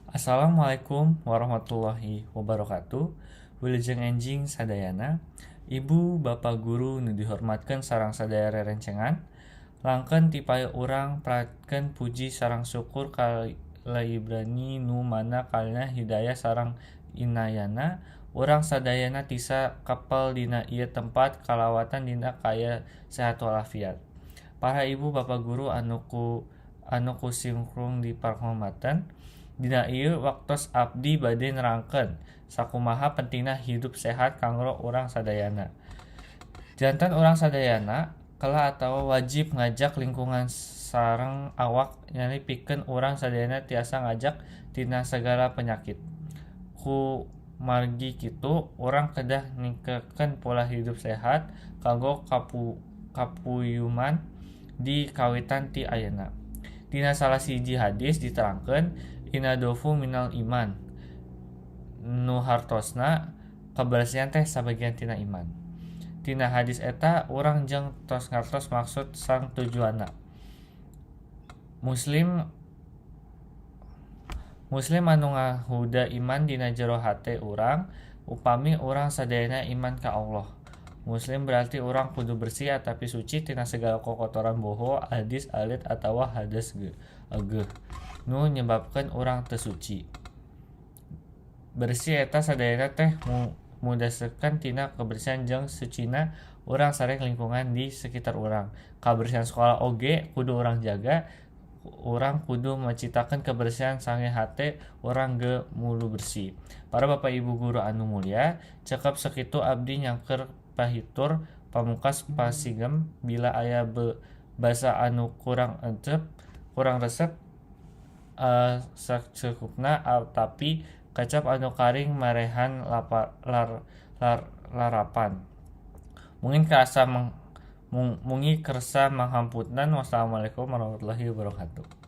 Assalamualaikum warahmatullahi wabarakatuh. Wilujeng enjing sadayana. Ibu Bapak guru nu dihormatkeun sareng sadaya rerencengan. Langkeun ti pae urang pratkeun puji sareng syukur ka Ibrani nu mana kalina hidayah sareng inayahna urang sadayana tisa kepel dina ieu tempat kalawatan dina kaaya sehat walafiat. Para ibu bapak guru anu ku simkuring diparhormatkeun, dina ieu waktos abdi bade nerangkeun sakumaha pentingna hidup sehat kanggo urang sadayana. Janten urang sadayana kelah atawa wajib ngajak lingkungan sareng awak nyali pikeun urang sadayana tiasa ngajak tina sagala penyakit. Ku margi kitu urang kedah ningkatkeun pola hidup sehat kanggo kapuyuman di kawitan ti ayeuna. Dina salah sahiji hadis diterangkeun innadzofu minal iman, nu hartosna kabersihan teh sabagian tina iman. Tina hadis eta urang jang tos ngartos maksud sareng tujuanna. Muslim anu ngahuda iman dina jero hate urang, upami urang sadayana iman ka Allah. Muslim berarti urang kudu bersih atapi suci tina segala kokotoran, boho, hadis alit atawa hadas ageng nu nyebabkeun urang teu suci. Bersih eta sadayana teh mudasarkeun tina kebersihan jeung sucina urang sareng lingkungan di sekitar urang. Kabersihan sekolah oge kudu urang jaga. Urang kudu macitakeun kebersihan sange hate urang ge mulu bersih. Para bapak ibu guru anu mulia, cekap sakitu abdi nyangker pahitur pamungkas pasigem bila aya basa anu kurang encep, kurang resep, sacukupna tapi kecap anu karing marehan larapan. Mungi kersa manghapunten. Wassalamualaikum warahmatullahi wabarakatuh.